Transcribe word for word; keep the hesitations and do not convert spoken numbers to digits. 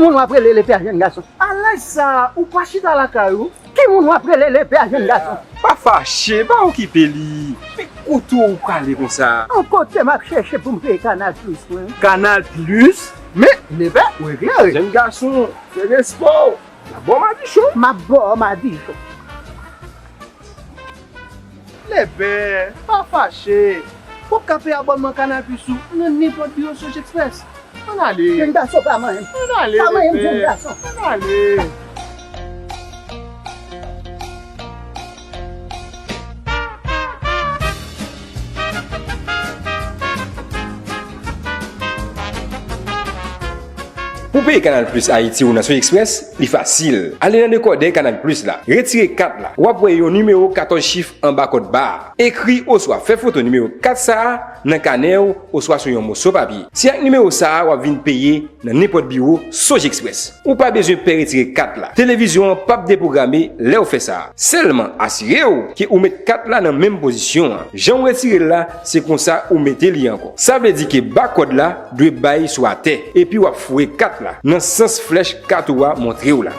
Moun w ap rele lepè a, jèn gason? A laj sa a, ou pa chita lakay ou? Ki moun w ap rele lepè a, jèn gason? Pa fache, pa okipe li. Men kote w prale konsa? An kote m ap chèche pou m peye Kanal Plis mwen? Kanal Plis? Men lepè ou eklere. Jèn gason, fè respè w. M ap ba w madichon. M ap ba w madichon. Lepè, pa fache. W ap ka peye abònman Kanal Plis ou nan nenpòt biwo Sojexpress. Ann ale. Jèn gason, pa manyen m. Ann ale, lepè. Pa manyen m, jèn gason. Ann ale. Pou peye Kanal Plis Ayiti ou nan Sojexpress, li fasil. Ale nan dekòdè Kanal Plis la. Retire kat la. W ap wè yon nimewo katòz chif anba kòd ba a. Ekri oswa fè foto nimewo kat sa a nan kanè w oswa sou yon moso papye. Se ak nimewo sa a w ap vin peye nan nenpòt biwo Sojexpress. Ou pa bezwen pè retire kat la. Televizyon an p ap depwograme lè w fè sa a. Sèlman asire w ke ou met kat la nan menm pozisyon an. Jan w retire l la, se konsa ou mete li ankò. Sa vle di ke ba kòd la dwe bay sou atè, epi w ap foure kat la nan sans flèch kat ou a montre w la.